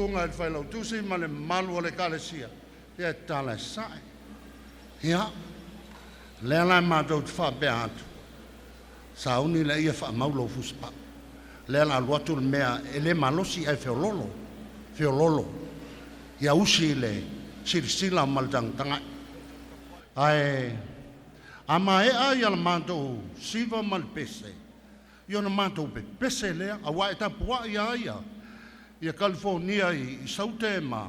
Susuga i le Failautusi ma le mamalu o le Ekalesia, ia e tatala i sasae. Ia, lea la matou te faapea atu, sauni laia e faamau lou fusipau. Lea o le a alu atu le mea e le malosi ae feoloolo, feoloolo. Ia usi i le silasila ma le tagatagai. Ae a maea ia le matou siva ma le pese, ia ona matou pepese lea, aua e tapuai lava ia Kalifonia i Saute ma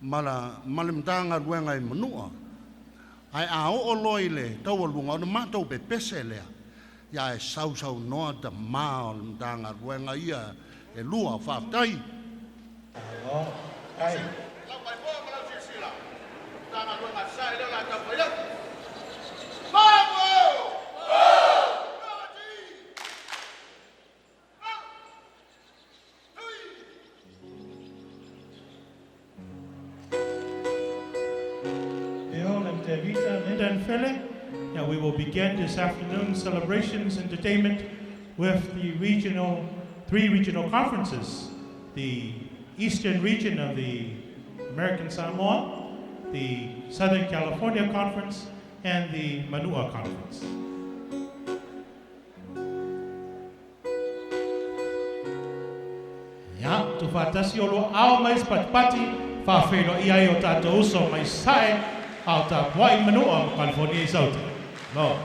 le Matagaluega i Manua. Ae a oo loa i le taualuga ona matou pepese lea, ae sausaunoa tama o le Matagaluega ia e lua. Faafetai. Bill and Tevita, Linda and Fele. Now we will begin this afternoon's celebrations entertainment with the three regional conferences: the Eastern region of the American Samoa, the Southern California Conference, and the Manua Conference. Ia, tuufaatasi o lua ao mai se patipati, faafeiloai ai o tatou uso mai sasae, a o tapuai Manua ma California i Sauta. Lo.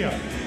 Faafifia.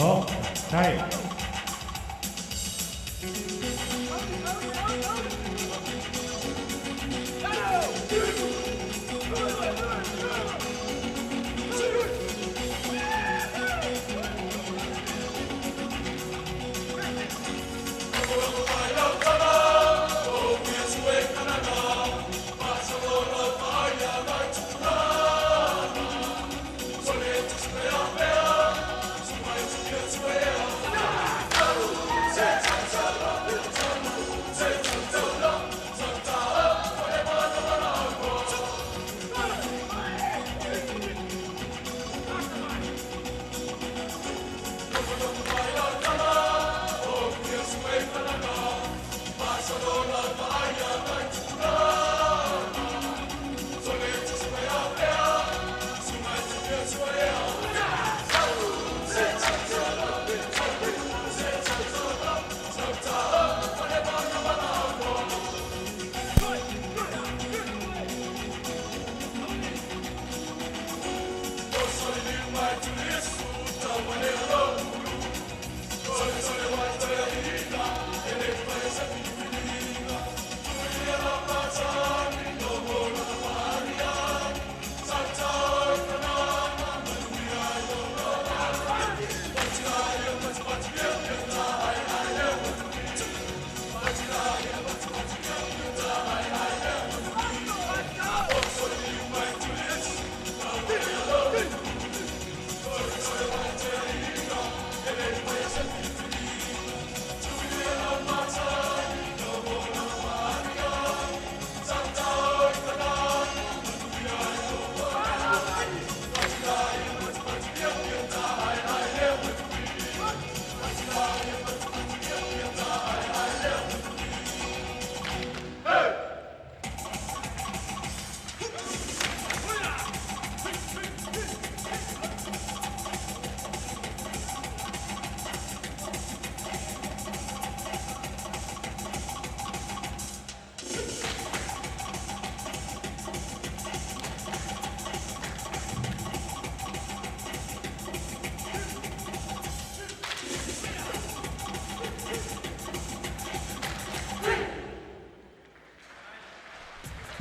Malo, faafetai.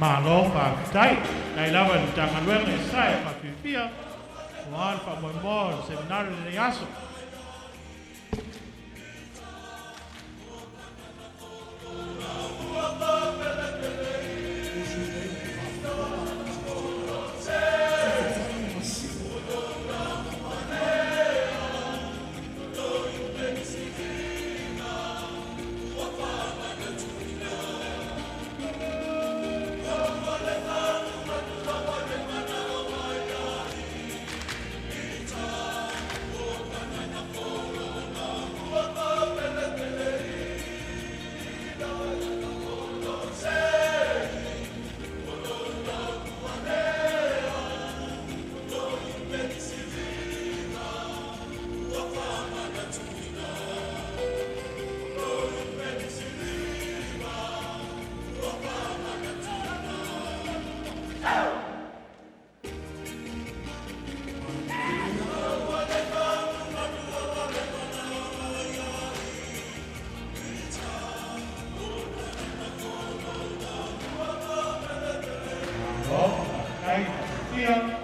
Malo, faafetai. Nai lava le Matagaluega e sa e faafiafia ua le faamoemoe o le seminari lenei aso. Manuia.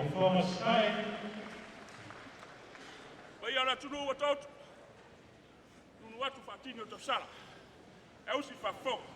Performance Night. Paia o le atunuu ua taoto, nuunuu atu faatini o tausala, e usi faafofoga.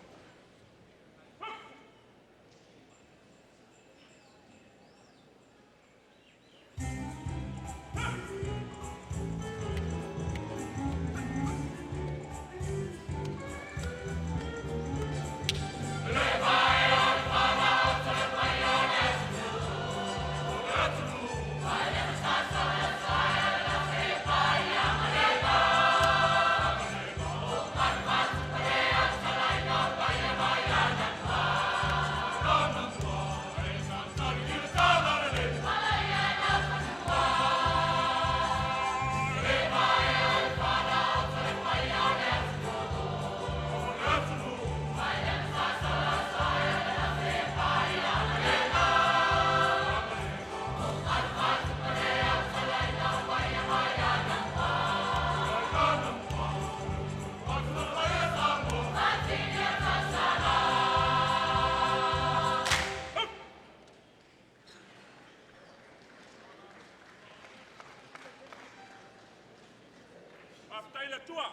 Faafetai i le Atua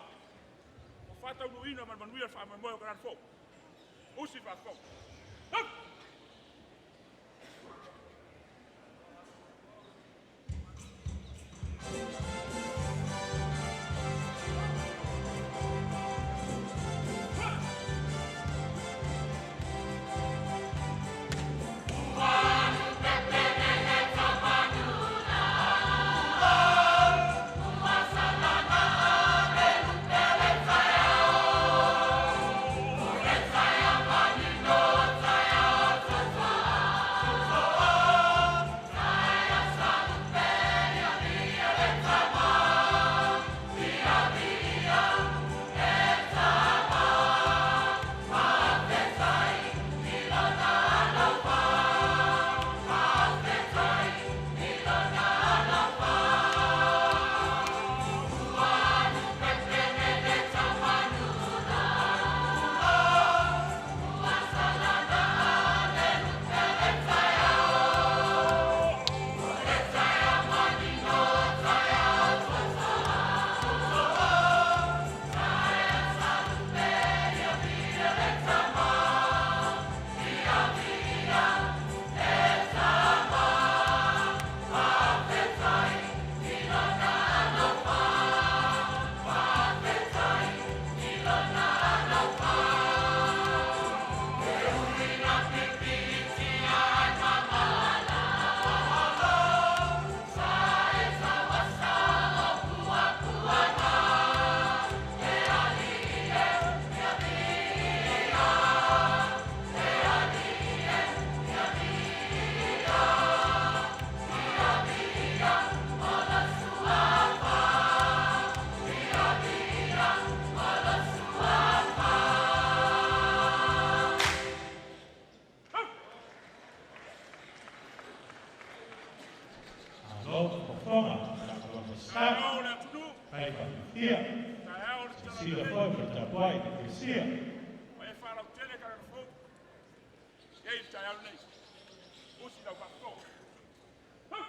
ua faataunuuina ma le manuia le faamoemoe o Kalani fou. Usi faafofoga. Malo fofoga. Stop. Taeao le atunuu, Fai faafia. taeao le Sila talalelei, foi ma le tapuai i le Ekalesia. Ma e faalautele Kalani fou. E i le taeao lenei. Usi lau faafofoga. Ua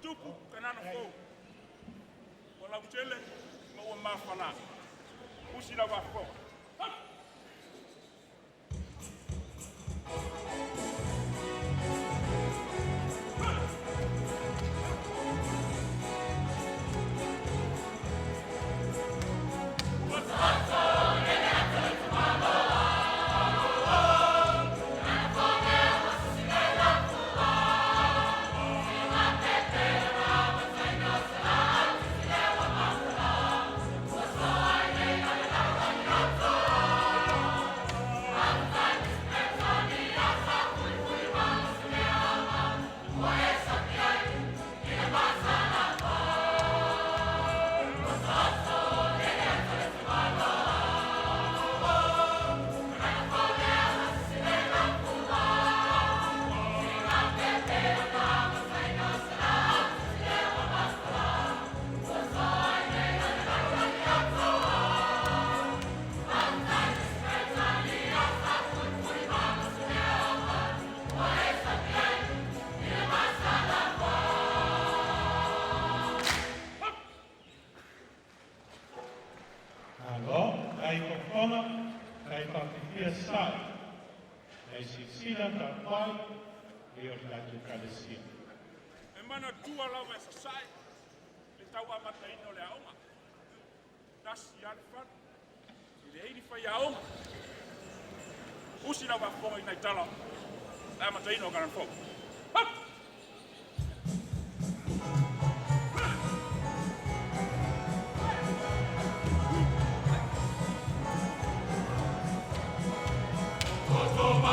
Tupu kanana fou. O lautele ma ua mafala. Usi lau faafofoga. Alo, ai fofoga, ai faafifia sae, ai silasila tapuai e o tatou ekalesia. E manatua lava e sasae le tau amataina o le aoga. Tasi lava le fale, e leai ni faiaoga. Usi lau faafofoga i nai tala le amataina o Kanana Fou. Hap! Ua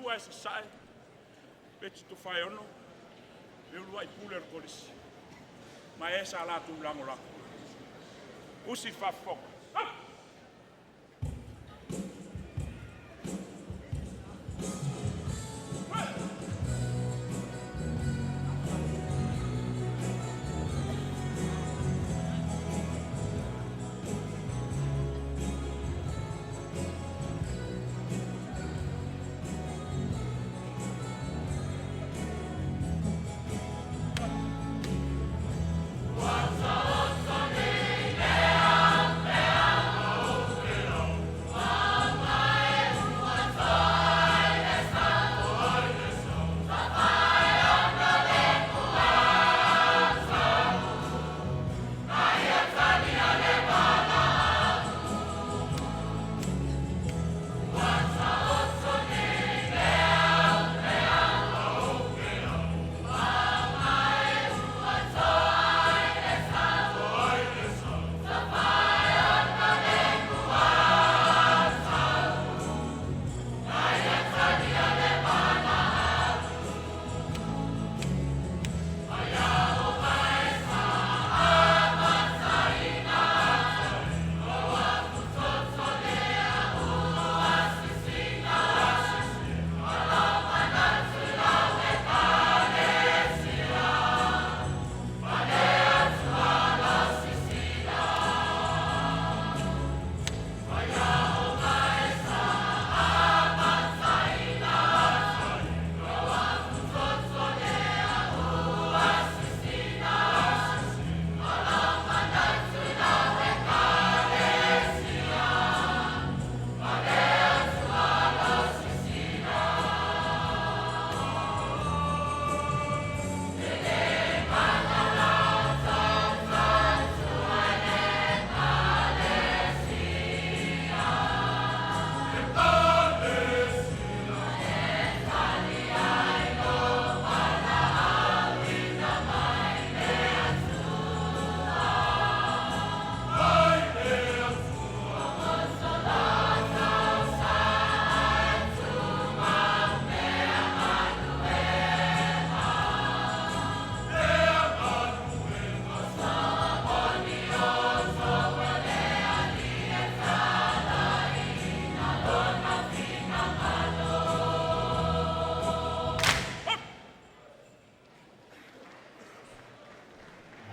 manatua e sasae Peti Tofaeono le uluai pule o le Kolisi ma e sa latou lagolago. Usi le faafofoga.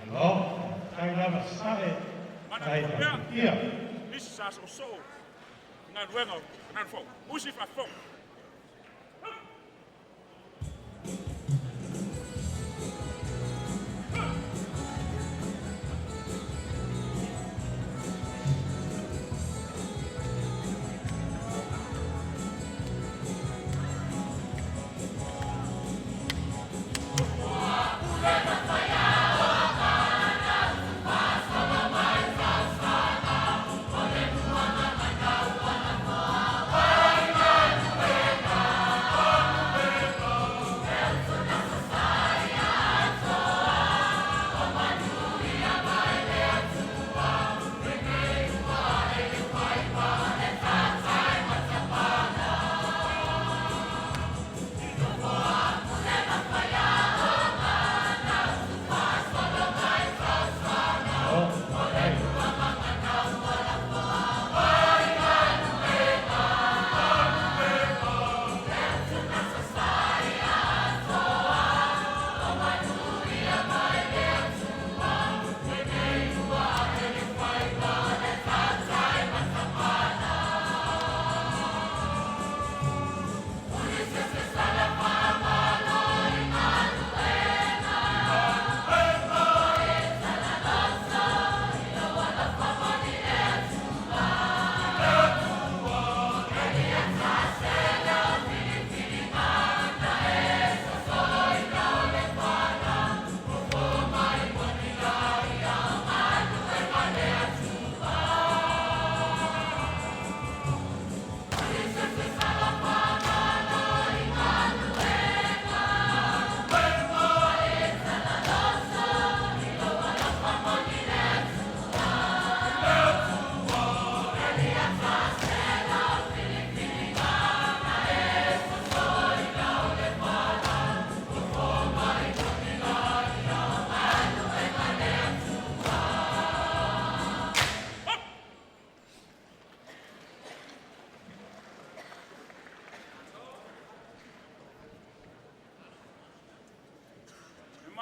Malo, tai lava sae, tai Manatua pea ia. nisi sa soosoo i galuega o Kanana Fou. Usi le faafofoga.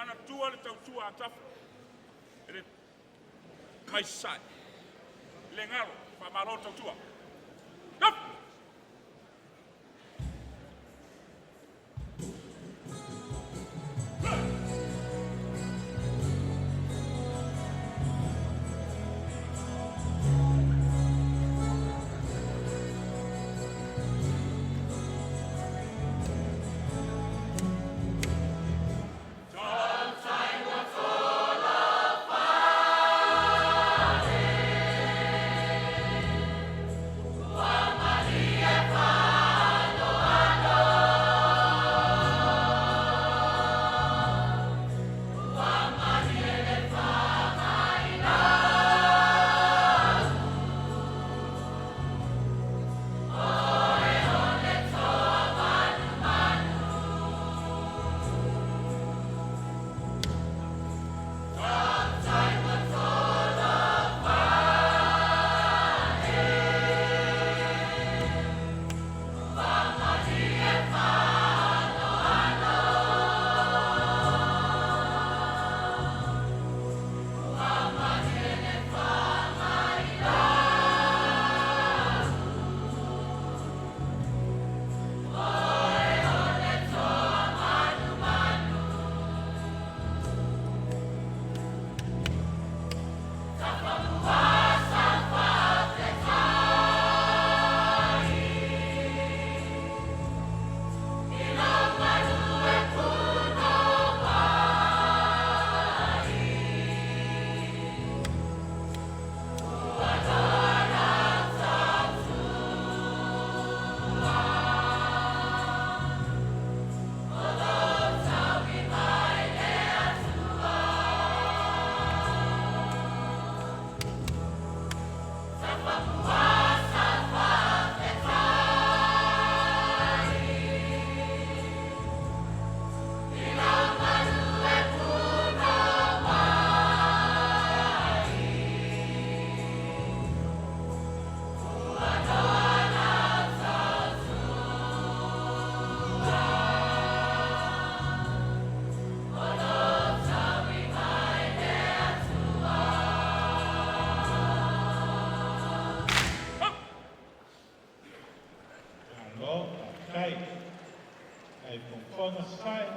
Manatua le tautua a Tafa e le mai Sasae, le galo, faamalo le tautua. Go! Malo, faafetai. Ai fofoga Sasae,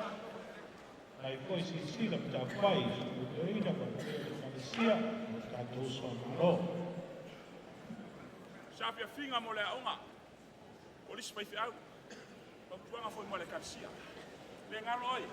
ai foi silasila ma taufai i ma le Ekalesia o tatou uso a Malo. Saafiafiga mo le aoga kolisi faifeau, fautuaga foi mo le ekalesia. Le galo oe.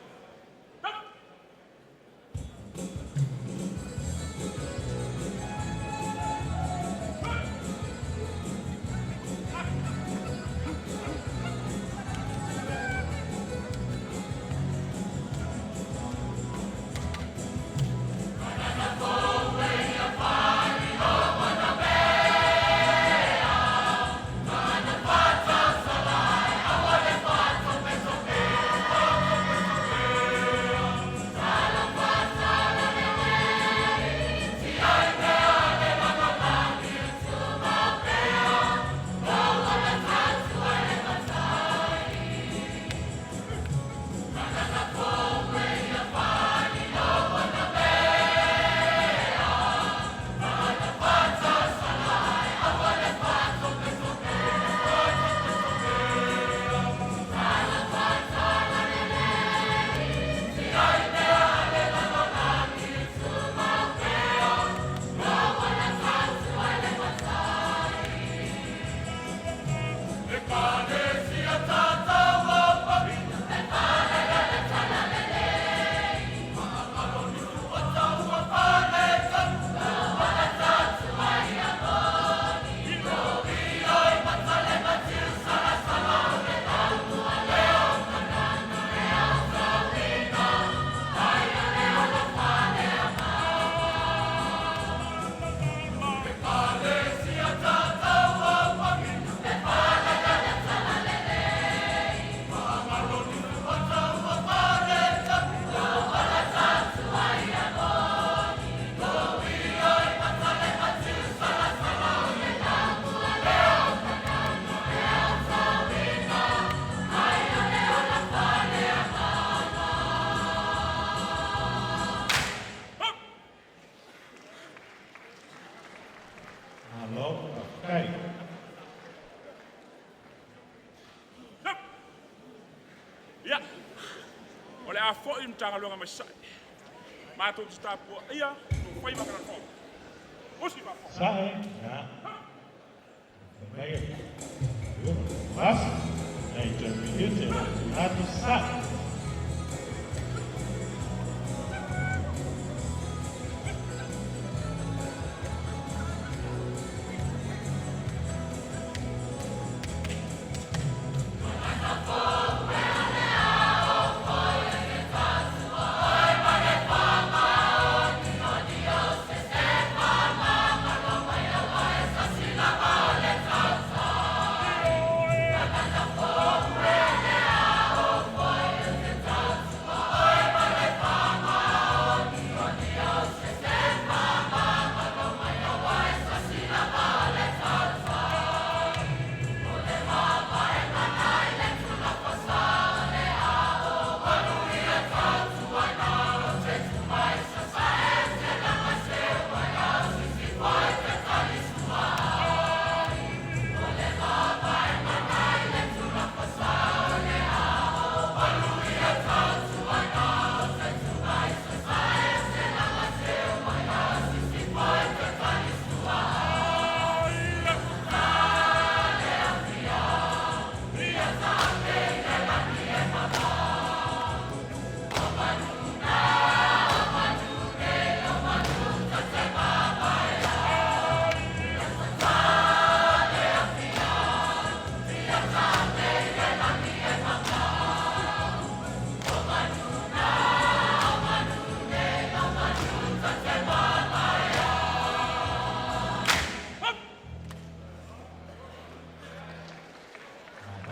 a fo'i Matagaluega mai Sasae, matou te tapuaia tou faiva galafau. Usi faafofoga. Sae, ya. Mai Mas, nei te minute, atu sae.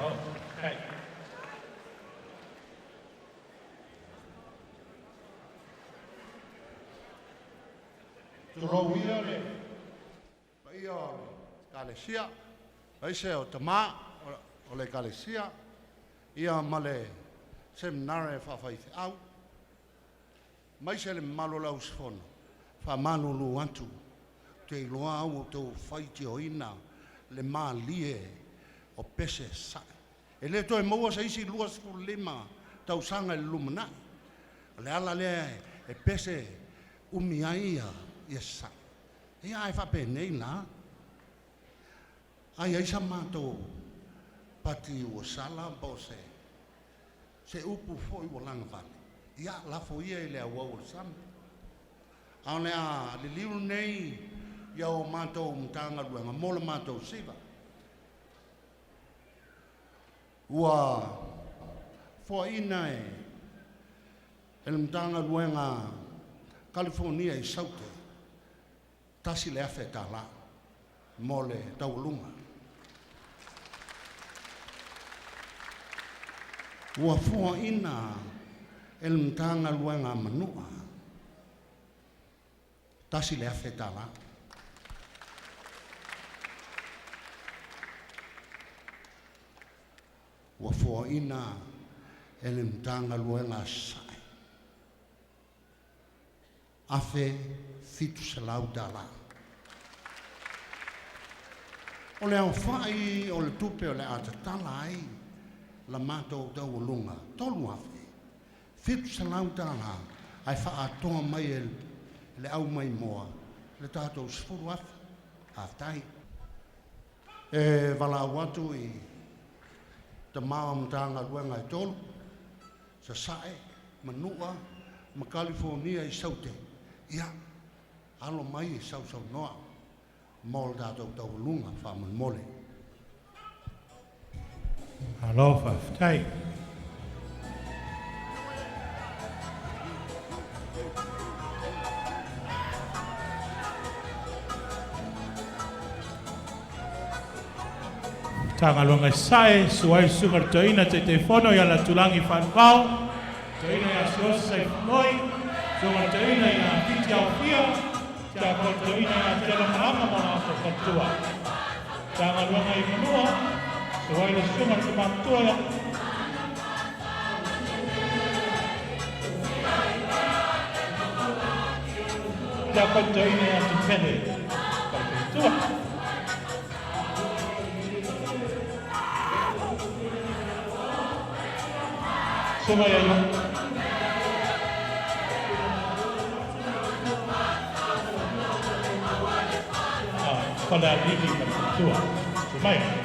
Okay. Tulou ia le paia o le Ekalesia, aemaise o tamā o le Ekalesia, ia ma le Seminare Faafaifeau, aemaise le mamalu o le auusufono, e faamalulu atu, ou te iloa ua outou faitioina le malie o pese sasae. E le toe maua se isi 25 tausaga i le lumanai. O le ala lea e pese umi ai ia sasae. Ia ae faapenei la, a i ai sa matou pati ua sala po o se upu foi ua lagavale, ia lafo ia i le auau o le sami. A o le a liliu nei ia o matou Matagaluega mo le matou siva. Ua foaina e le Matagaluega Kalifonia i Saute $1,000 mo le taualuga. Ua foaina e le Matagaluega a Manua $1,000. Ua foaina e le Matagaluega a Sasae $1,700. O le aofai o le tupe o le a tatala ai la matou taualuga $3,700 ae faaatoa mai e le au maimoa le tatou $10,000. Faafetai. E valaau atu i tama o Matagaluega e tolu, Sasae, Manua ma Kalifonia i Saute, ia alo mai e sausaunoa mo le tatou taualuga faamolemole. Alo faafetai. Matagaluega i Sasae, suai susuga i le Toeaina Taitaifono ia Latulagi Faanuvao, Toeaina ia Siaosi Saifoloi, Susuga i le Toeaina ia Fiti Aofia, Tiakono Toeaina ia Telo Malama ma latou faletua. Matagaluega i Manua, suai le susuga i le Tama Matua ia Tiakono Toeaina ia Tupele, faletua. Susuga ia Falealili ma le faletua. Susu mai.